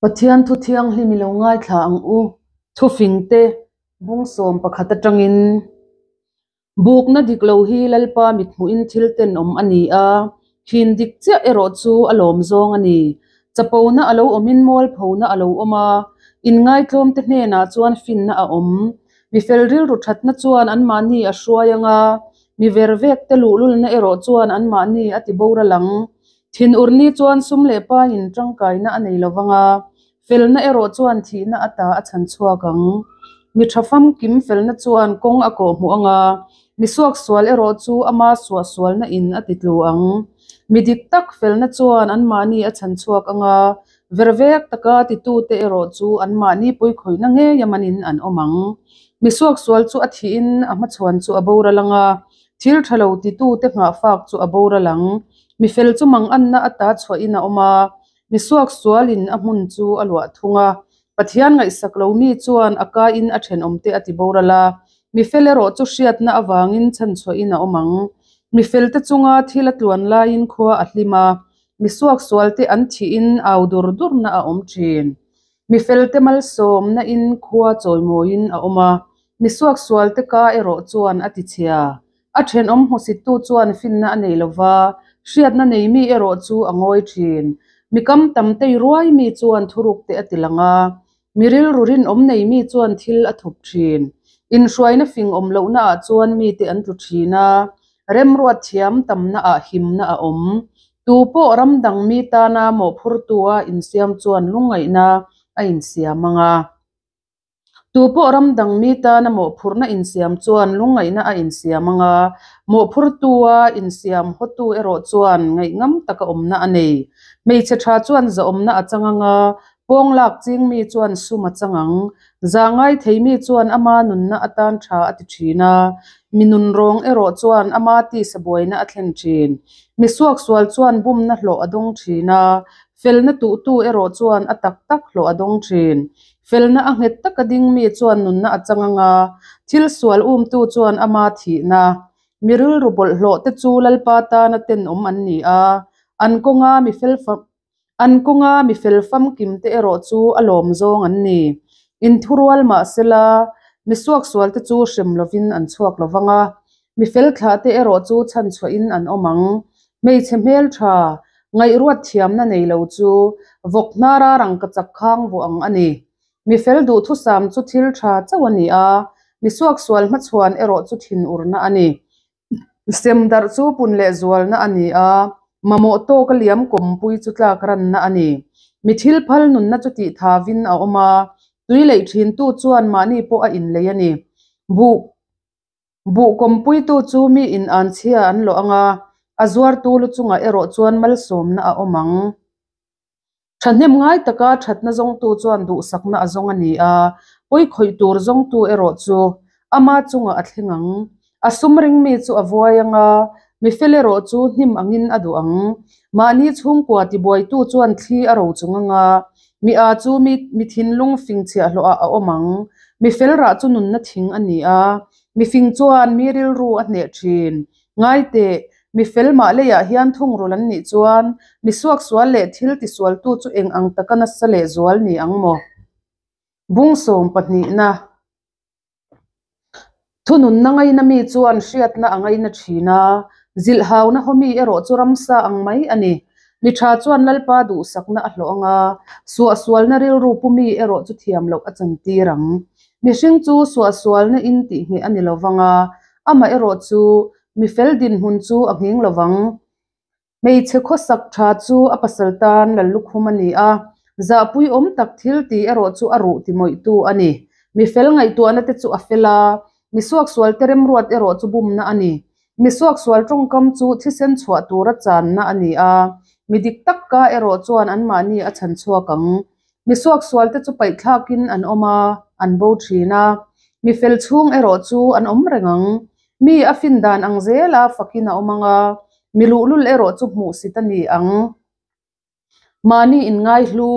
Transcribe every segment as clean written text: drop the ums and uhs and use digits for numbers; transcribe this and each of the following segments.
Pathian thu thianghlim i lo ngaithla ang u. Thufingte bung 11 atangin Bukna dik lo hi Lalpa mithmuhin thil tenawm a ni a, khin dik chiah erawh chu a lawm zawng a ni. Chapona a lo awmin mualphona a lo awm a, inngaitlawmte hnenah chuan finna a awm. Mi fel rilru thatna chuan anmahni a hruai ang a, mi vervekte luhlulna erawh chuan anmahni a tiboral ang. Thinurni chuan sum leh paiin tangkaina a nei lovang a, felna erawh chuan thihna ata a chhan chhuak ang. Mi tha famkim felna chuan kawng a kawhhmuh ang a, mi suaksual erawh chu ama suahsualna in a titlu ang. Mi dik tak felna chuan anmahni a chhan chhuak ang a, vervek taka titute erawh chu anmahni pawikhawihna ngeia manin an awm ang. Mi suaksual chu a thihin a hmachhuan chu a boral ang a, Thil tha lo titute nghahfak chu a boral ang. Mi fel chu manganna ata chhuahin a awm a, mi suaksualin a hmun chu a luah thung a. Pathian ngaihsak lo mi chuan a kaiin a thenawmte a ti boral a, mi fel erawh chu hriatna avangin chhanchhuahin a awm ang. Mi felte chunga thil a tluan laiin khua a hlim a, mi suaksualte an thihin au dur durna a awm thin. Mi felte malsawmna in khua chawimawiin a awm a, mi suaksualte ka erawh chuan a tichhia. A thenawm hmusittu chuan finna a nei lova, hriatna nei mi erawh chu a ngawi thin. Mi kam tam tei ruai mi chuan thuruk te a ti lang a, mi rilru rinawm nei mi chuan thil a thup thin. Inhruaina fing awm lohna ah chuan mite an tlu thin a, remruat thiam tamna ah himna a awm. Tu pawh ram dang mi tana mawhphurtua insiam chuan lungngaihna a insiam ang a. Tu pawh ram dang mi tana mawhphurhna insiam chuan lungngaihna a insiam ang a, mawhphurtua insiam hawtu erawh chuan ngaihngam taka awmna a nei. Hmeichhe tha chuan zahawmna a chang ang a, pawng lak ching mi chuan sum a chang ang. Zah ngai thei mi chuan ama nunna atan tha a ti thin a, mi nunrawng erawh chuan ama tisa buaina a thlen thin. Mi suaksual chuan bumna hlawh a dawng thin a, felna tuhtu erawh chuan a tak tak hlawh a dawng thin. Felna a nghet taka ding mi chuan nunna a chang ang a, thil sual umtu chuan ama thihna. Mi rilru bawlhhlawh te chu Lalpa tana tenawm an ni a, an kawnga mi fel An kawnga mi fel famkim te erawh chu a lawm zawng an ni. Inthurual mah sela, mi suaksual te chu hrem lovin an chhuak lo vang a, mi fel thlah te erawh chu chhanchhuahin an awm ang. Hmeichhe hmeltha, ngaihruat thiamna nei lo chu vawk hnara rangkachak khang vuah ang a ni. Mi fel duhthusam chu thil tha chauh a ni a, mi suaksual hmachhuan erawh chu thinurna a ni. Sem darh chu pun leh zualna a ni a, mamawh tawka liam kawmpui chu tlak ranna a ni. Mi thil phal nunna chu tih thavin a awm a, tui leih thintu chuan mahni pawh a inlei a ni. Buh buh kawmpuitu chu mi in anchhia an lawh ang a, a zuartu lu chungah erawh chuan malsawmna a awm ang. Thahnem ngai taka thatna zawngtu chuan duhsakna a zawng a ni a, pawi khawih tur zawngtu erawh chu ama chungah a thleng ang. A sum ring mi chu a vuai ang a, mi fel erawh chu hnim angin a duh ang. Mahni chhungkua tibuaitu chuan thli a ro chung ang a, mi a chu mi mi thinlung fing chhiahhlawhah a awm ang. Mi fel rah chu nunna thing a ni a, mi fing chuan mi rilru a hneh thin. Ngai teh, mi fel mah leiah hian thungrul an nih chuan mi suaksual leh thil tisualtu chu eng ang taka nasa leh zual ni ang maw? Bung 12na. Thununna ngaina mi chuan hriatna a ngaina thin a, zilhhauna haw mi erawh chu ramsa ang mai a ni. Mi tha chuan Lalpa duhsakna a hlawh ang a, suahsualna rilru pu mi erawh chu thiam loh a chantir ang. Mihring chu suahsualna in tihngheh a ni lo vang a, Amaherawh chu mi fel dinhmun chu a nghing lo vang. Hmeichhe khawsak tha chu a pasal tan lallukhum a ni a, zahpui awm tak thil tih erawh chu a ruh timawihtu a ni. Mi fel ngaihtuahna te chu a fel a, mi suaksual te remruat erawh chu bumna a ni. Mi suaksual tawngkam chu thisen chhuah tura channa a ni a, mi dik tak ka erawh chuan anmahni a chhan chhuak ang. Mi suaksualte chu paihthlakin an awm a, an bo thin a. Mi fel chhung erawh chu an awm reng ang. Mi a fin dan ang zela fakin a awm ang a, mi luhlul erawh chu hmuhsit a ni ang. Mahni inngaihlu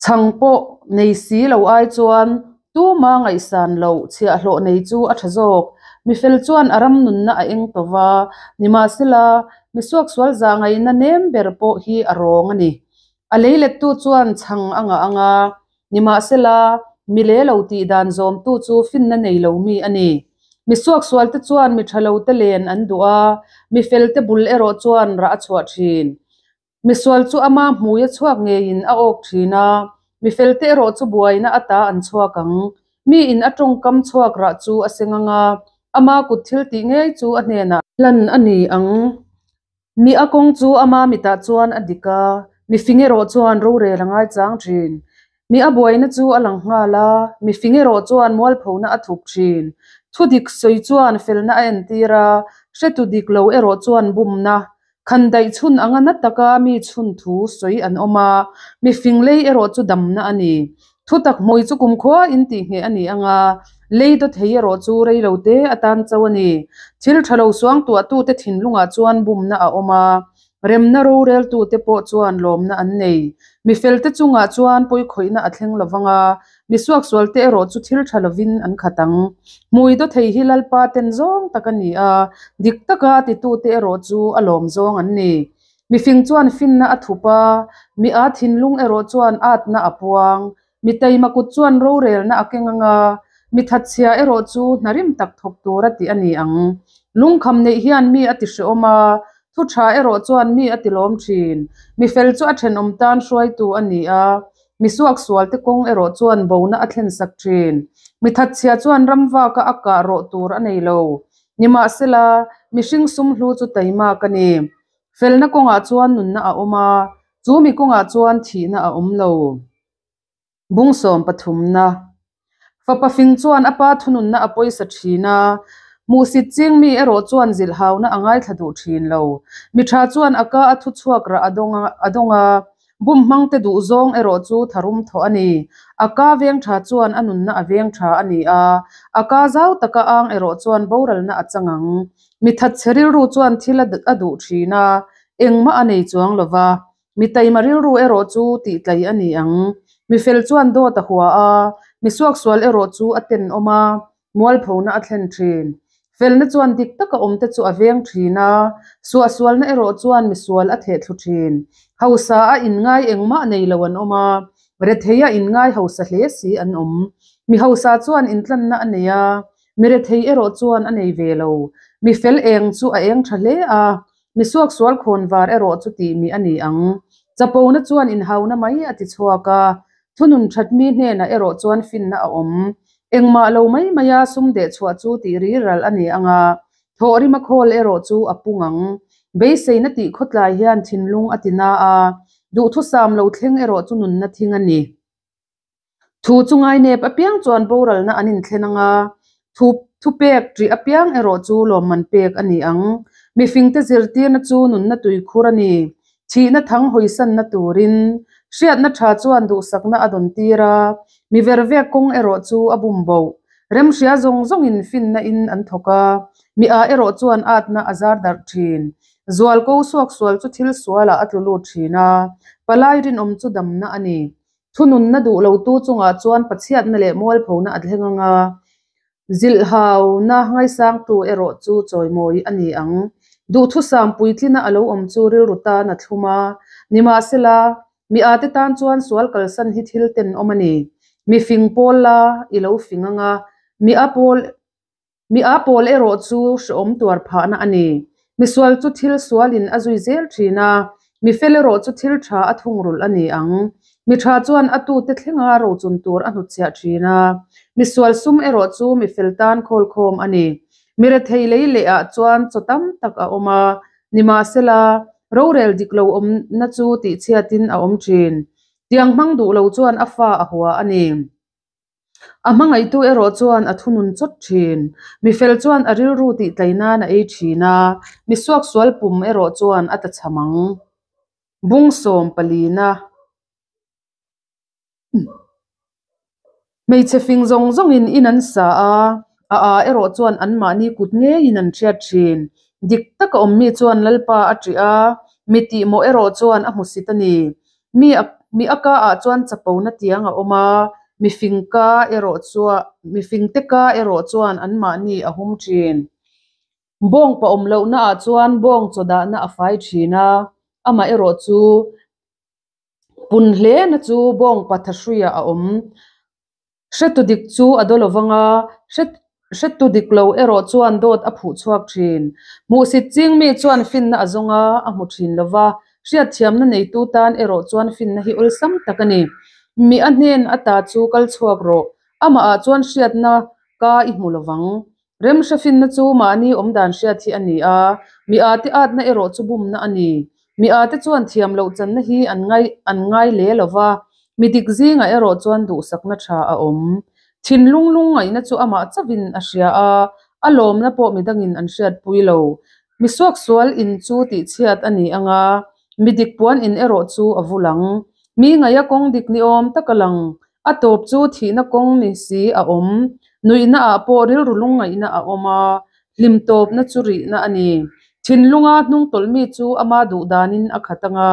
chhang pawh nei si lo ai chuan tuma ngaihsan loh chhiahhlawh nei chu a tha zawk. Mi fel chuan a ram nunna a eng tawh va, nimahsela mi suaksual zahngaihna nem ber pawh hi a rawng a ni. A leilettu chuan chhang a ngah ang a, nimahsela, mi le lo tih dan zawmtu chu finna nei lo mi a ni. Mi suaksualte chuan mi tha lote len an duh a, mi felte bul erawh chuan rah a chhuah thin. Misual chu ama hmui a chhuak ngeiin a awk thin a, mi felte erawh chu buaina ata an chhuak ang. Miin a tawngkam chhuak rah chu a seng ang a, ama kut thil tih ngei chu a hnenah hlan a ni ang. Mi a kawng chu ama mitah chuan a dik a, mi fing erawh chuan rorel a ngaichang thin. Mi a buaina chu a lang nghal a, mi fing erawh chuan mualphona a thup thin. Thu dik sawi chuan felna a entir a, hretu dik lo erawh chuan bumna Khandaih chhun anga na taka mi chhun thu sawi an awm a, mi fing lei erawh chu damna a ni. Thutak hmui chu kumkhua in tih ngheh a ni ang a, lei daw thei erawh chu rei lo te atan chauh a ni. Thil tha lo suangtuahtute thinlungah chuan bumna a awm a, remna roreltute pawh chuan lawmna an nei. Mi felte chungah chuan pawikhawihna a thleng lo vang a, mi suaksualte erawh chu thil tha lovin an khat ang. Hmui daw thei hi Lalpa ten zawng tak a ni a, dik taka titute erawh chu a lawm zawng an ni. Mifing chuan finna a thup a, mi a thinlung erawh chuan atna a puang. Mi taima kut chuan rorelna a keng ang a, mi thatchhia erawh chu hna rim tak thawk tura tih a ni ang. Lungkham neih hian mi a ti hrehawm a, thu tha erawh chuan mi a ti lawm thin. Mi fel chu a thenawm tan hruaitu a ni a, mi suaksualte kawng erawh chuan bona a thlensak thin. Mi thatchhia chuan ramvaka a kah rawh tur a nei lo. Nimahsela, mihring sum hlu chu taimak a ni. Felna kawngah chuan nunna a awm a, chu mi kawngah chuan thihna a awm lo. Bung sawm pathumna. Fapa fing chuan a pa thununna a pawisa thin a, hmuhsit ching mi erawh chuan zilhhauna a ngaithla duh thin lo. Mi tha chuan a ka a thu chhuak rah a dawng a, a dawng a, bum hmangte duh zawng erawh chu tharum thawh a ni. A ka veng tha chuan a nunna a veng tha a ni a, a ka zau taka ang erawh chuan boralna a chang ang. Mi thatchhe rilru chuan thil a duh thin a, engmah a nei chuang lo va, Mi taima rilru erawh chu tihtlai a ni ang. Mi fel chuan dawt a hua a, mi suaksual erawh chu a tenawm a, mualphona a thlen thin. Felna chuan dik taka awmte chu a veng thin a, suahsualna erawh chuan misual a thehthlu thin. Hausa a inngai engmah nei lo an awm a, rethei a inngai hausa hle si an awm. Mi hausa chuan intlanna a nei a, mi rethei erawh chuan a nei ve lo. Mi fel eng chu a eng tha hle a, Mi suaksual khawn var erawh chu tih mi a ni ang. Chapona chuan inhauna mai a ti chhuak a, thunun that mi hnenah erawh chuan finna a awm. Engmah lo mai maia sum deh chhuah chu tih ri ral a ni ang a, thawhrima khawl erawh chu a pung ang. Beiseina tih khawtlai hian thinlung a ti na a, duhthusam lo thleng erawh chu nunna thing a ni. Thu chu ngainep apiang chuan boralna an inthlen ang a, thu thupek ṭih apiang erawh chu lawmman pek a ni ang. Mifingte zirtirna chu nunna tuikhur a ni. Thihna thang hawisanna turin hriatna ṭha chuan duhsakna a dawn tir a, mi vervek kawng erawh chu a bum boh. Remhria zawng zawngin finna in an thawk a, mi ah erawh chuan atna a zar darh ṭhin. Zualko suaksual chu thil sualah a tlu lut ṭhin a, palai rinawm chu damna a ni. Thununna duh lotu chungah chuan Pathiatna leh mualphona a thleng ang a, zilhhauna ngaisangtu erawh chu chawimawi a ni ang. Duhthusam puitlina a lo awm chu rilru tan a thlum a, nimahsela, mi ate tan chuan sual kalsan hi thil tenawm a ni. Mi fing pawl la i lo fing ang a, mi a pawl Mi a pawl erawh chu hrehawm tuar phahna a ni. Misual chu thil sualin a zui zel thin a, mi fel erawh chu thil tha a thungrulh a ni ang. Mi tha chuan a tute thlenga rochun tur a hnutchhiah thin a, misual sum erawh chu mi fel tan khawlkhawm a ni. Mi rethei lei leh ah chuan chaw tam tak a awm a, nimahsela, rorel dik lo awmna chu tihchhiatin a awm thin. Tiang hmang duh lo chuan a fa a hua a ni. A hmangaihtu erawh chuan a thunun chawt thin. Mi fel chuan a rilru tih tlai nan a ei thin a, mi suaksual pum erawh chuan a tlachham ang. Bung sawm palina. Hmeichhe fing zawng zawngin in an sa a, a aa erawh chuan anmahni kut ngeiin an hriat thin. Dik taka awmmi chuan Lalpa a ṭih a, mi tihmawh erawh chuan a hmusit a ni. Mi a mi a ka ah chuan chapona tiang a awm a, mifing ka erawh chua mifingte ka erawh chuan anmahni a hum thin. Bawngpa awm lohna ah chuan bawng chaw dahna a fai thin a, amah erawh chu Pun hlena chu bawngpa thahruiah a awm. Hretu dik chu a daw lovang a, hretu dik lo erawh chuan dawt a phuh chhuak thin. Hmuhsit ching mi chuan finna a zawng a, a hmu thin lo va, hriatthiamna neitu tan erawh chuan finna hi awlsam tak a ni. Mi a hnen ata chu kal chhuak rawh, amahah chuan hriatna ka i hmu lovang. Remhre finna chu mahni awmdan hriat hi a ni a, mi ate atna erawh chu bumna a ni. Mi ate chuan thiam loh channa hi an ngai an ngai le lo va, mi dik zingah erawh chuan duhsakna tha a awm. Thinlung lungngaihna chu amah chauhin a hria a, a lawmna pawh midangin an hriatpui lo. Mi suaksual in chu tihchhiat a ni ang a, mi dik puan in erawh chu a vul ang. Mi ngaia kawng dik ni awm tak a lang, a tawp chu thihna kawng ni si a awm. Nuihna ah pawh rilru lungngaihna a awm a, hlim tawpna chu rihna a ni. Thinlunga hnungtawlh mi chu ama duh danin a khat ang a,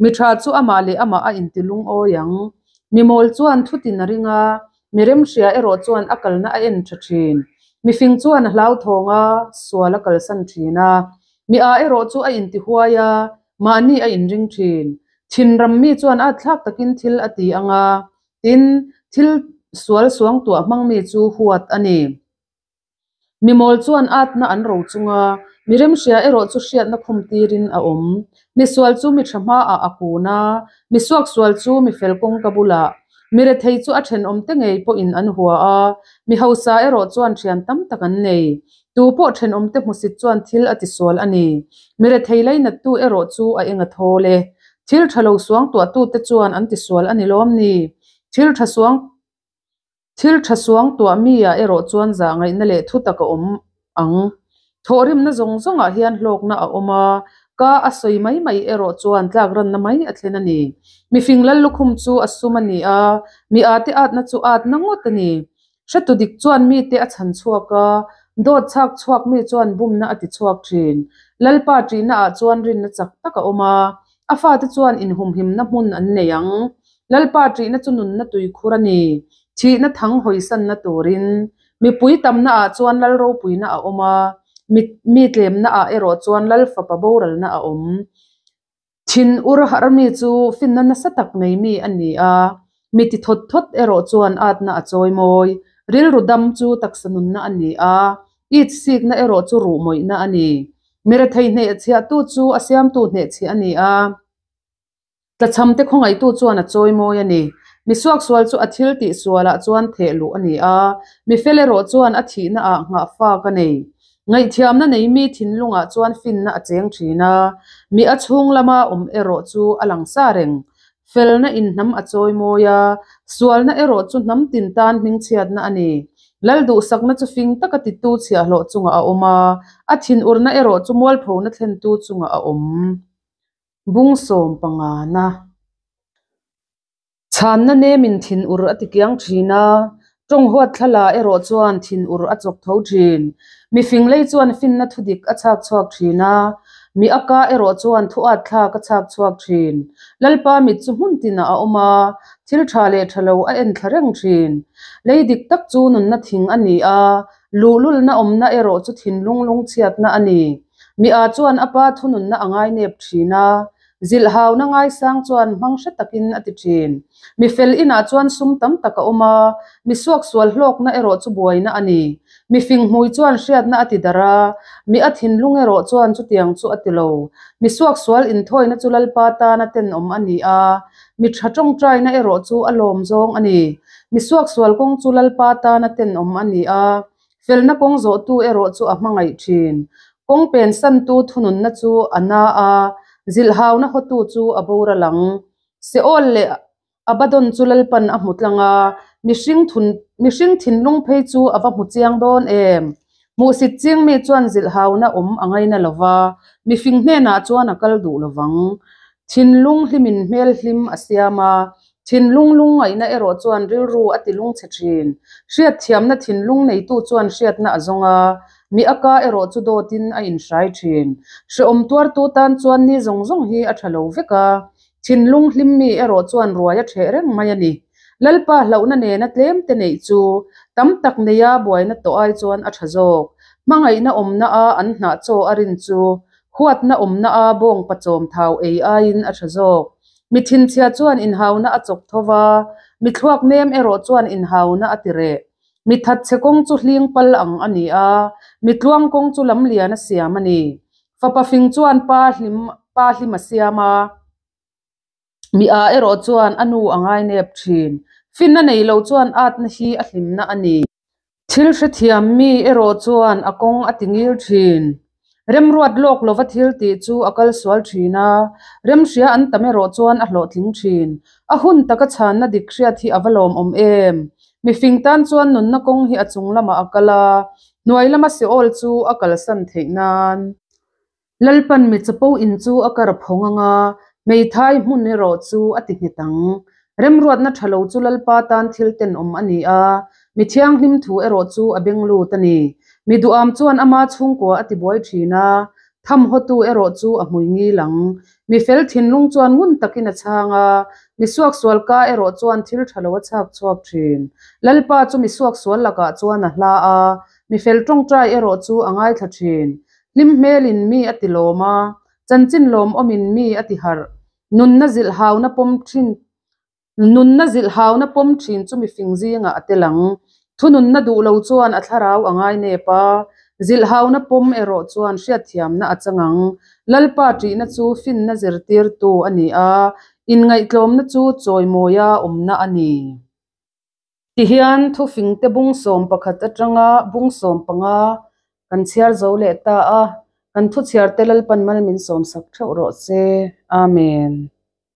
mi tha chu amah leh amah a inti lungawi ang. Mi mawl chuan thutin a ring a, mi remhria erawh chuan a kalna a en tha thin. Mifing chuan a hlauthawng a, sual a kalsan thin a. Mi a erawh chu a inti huai a, mahni a inring thin. Thinram mi chuan at thlak takin thil a ti ang a, tin, thil sual suangtuah hmang mi chu huat a ni. Mi mawl chuan atna an ro chung a, mi remhria erawh chu hriatna khum tirin a awm. Mi sual chu mi tha hmaah a kun a, mi suaksual chu mi fel kawngka bulah. Mi rethei chu a thenawmte ngei pawhin an hua a, mi hausa erawh chuan thian tam tak an nei. Tu pawh thenawmte hmusit chuan thil a tisual a ni. Mi rethei lainattu erawh chu a eng a thawl e. Thil tha lo suangtuahtute chuan an tisual a ni lawm ni? Thil tha suang Thil tha suangtuah mi-ah erawh chuan zahngaihna leh thutak a awm ang. Thawhrimna zawng zawngah hian hlawkna a awm a, ka a sawi mai mai erawh chuan tlakranna mai a thlen a ni. Mifing lal lukhum chu a sum a ni a, mi ate atna chu atna ngawt a ni. Hretu dik chuan mite a chhan chhuak a, dawt chhak chhuak mi chuan bumna a ti chhuak thin. Lalpa ṭihnaah chuan rinna chak tak a awm a, a fate chuan inhumhimna hmun an nei ang. Lalpa ṭihna chu nunna tuikhur a ni. Thihna thang hawisanna turin mipui tamnaah chuan lal ropuina a awm a, mi tlemnaah erawh chuan lal fapa boralna a awm. Thin ur harh mi chu finna nasa tak nei mi a ni a, mi ti thawt thawt erawh chuan atna a chawi mawi. Rilru dam chu taksa nunna a ni a, it sikna erawh chu ruh mawihna a ni. Mi rethei hnehchhiahtu chu a siamtu hnehchhiah a ni a. Tlachhamte khawngaihtu chuan a chawi mawi a ni. Mi suaksual chu a thil tih sualah chuan theh luh a ni a, mi fel erawh chuan a thihnaah nghahfak a nei. Ngaihthiamna nei mi thinlungah chuan finna a cheng thin a, mi a chhung lama awm erawh chu a lang sa reng. Felna in hnam a chawi mawi a, sualna erawh chu hnam tin tan hmingchhiatna a ni. Lal duhsakna chu fing taka titu chhiahhlawh chungah a awm a, a thinurna erawh chu mualphona thlentu chungah a awm. Bung sawmpangana. Chhanna nemin thinur a ti kiang thin a, tawng huat thla erawh chuan thinur a chawk tho thin. Mifing lei chuan finna thu dik a chhak chhuak thin a, mi a ka erawh chuan thu at thlak a chhak chhuak thin. Lalpa mit chu hmun tinah a awm a, thil tha leh tha lo a en thla reng thin. Lei dik tak chu nunna thing a ni a, luhlulna awmna erawh chu thinlung lungchhiatna a ni. Mi a chuan a pa thununna a ngainep thin a, zilhhauna ngaisang chuan hmang hre takin a ti thin. Mi fel inah chuan sum tam tak a awm a, mi suaksual hlawkna erawh chu buaina a ni. Mi fing hmui chuan hriatna a ti darh a, mi a thinlung erawh chuan chutiang chu a ti lo. Mi suaksual inthawina chu Lalpa tana tenawm a ni a, mi tha tawngtaina erawh chu a lawm zawng a ni. Mi suaksual kawng chu Lalpa tana tenawm a ni a, Felna kawng zawhtu erawh chu a hmangaih thin. Kawng pensantu thununna chu a na a, zilhhauna hawtu chu a boral ang. Seol leh Abaddon chu Lalpan a hmu tlang a, mihring thun mihring thinlung phei chu a va hmu chiang dawn em? Hmuhsit ching mi chuan zilhhauna awm a ngaina lo va, mifing hnenah chuan a kal duh lo vang. Thinlung hlimin hmel hlim a siam a, Thinlung lungngaihna erawh chuan rilru a ti lungchhe thin. Hriatthiamna thinlung neitu chuan hriatna a zawng a, mi a ka erawh chu dawtin a inhrai thin. Hrehawm tuartu tan chuan ni zawng zawng hi a tha lo vek a, thinlung hlim mi erawh chuan ruai a ṭheh reng mai a ni. Lalpa hlauhna nena tlem te neih chu tam tak neia buaina tawh ai chuan a tha zawk. Hmangaihna awmna a an hnah chaw a rin chu huatna awmna a bawngpa chawm thau ei aiin a tha zawk. Mi thinchhia chuan inhauna a chawk tho va, mi thluak nem erawh chuan inhauna a ti reh. Mi thatchhe kawng chu hling pal ang a ni a, mi tluang kawng chu lamlian a siam a ni. Fapa fing chuan pa hlim pa hlim a siam a, mi a erawh chuan a nu a ngainep thin. Finna nei lo chuan atna hi a hlimna a ni. Thil hrethiam mi erawh chuan a kawng a ti ngil thin. Remruat lawk lova thil tih chu a kal sual thin a, remhria an tam erawh chuan a hlawhtling thin. A hun taka chhanna dik hriat hi a va lawmawm em! Mifing tan chuan nunna kawng hi a chung lamah a kal a, hnuai lama Seol chu a kalsan theih nan. Lalpan mi chapo in chu a kar phawng ang a, hmeithai hmun erawh chu a ti nghet ang. Remruatna tha lo chu Lalpa tan thil tenawm a ni a, mi thianghlim thu erawh chu a beng lut a ni. Mi duham chuan ama chhungkua a tibuai thin a, tham hawtu erawh chu a hmui ngil ang. Mi fel thinlung chuan ngun takin a chhang a, mi suaksual ka erawh chuan thil tha lo a chhak chhuak thin. Lalpa chu mi suaksual lakah chuan a hla a, mi fel tawngtai erawh chu a ngaithla thin. Hlim hmelin mi a ti lawm a, chanchin lawmawmin mi a ti harh. Nunna zilh hauna pawm thin Nunna zilh hauna pawm thin chu mifing zingah a tel ang. Thununna duh lo chuan a thlarau a ngai nep a, zilh hauna pawm erawh chuan hriatthiamna a chang ang. Lalpa ṭihna chu finna zirtirtu a ni a, inngaihtlawmna chu chawimawia awmna a ni. Tihian thufingte bung 11 atanga bung 15 kan chhiar zo leh ta a, kan thuchhiarte Lalpan mal min sawmsak theuh rawh se. Amen.